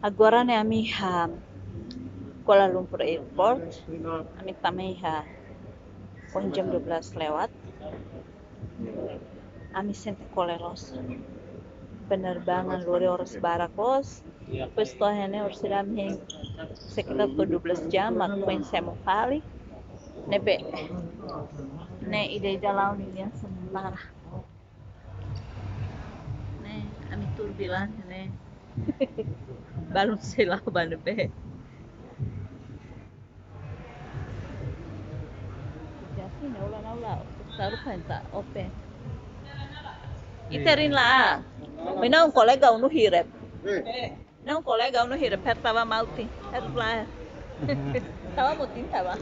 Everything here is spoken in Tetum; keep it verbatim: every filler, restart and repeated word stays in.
Agora ne'e ami iha Kuala Lumpur Airport. Ami tama iha ohin jam dua belas lewat. Ami sente kole loos. Penerbangan lori oras barak loos. Depois to'o iha ne'e orsida ami hein sekitar to'o dua belas jam, mak foin semo fali. Ne'ebé, ne'e ida-idak la'o ninia sementara. Ne'e, ami tuur bilan ne'e. Balun sei la'o ba ne'ebé. Jadi, ne'e ulun ha'u la, taruh kan tak open. Ita rin la. Mina un kolega unu hirep. Mina un kolega unu hirep, per tava mauti. Per la. Tava mutin tava.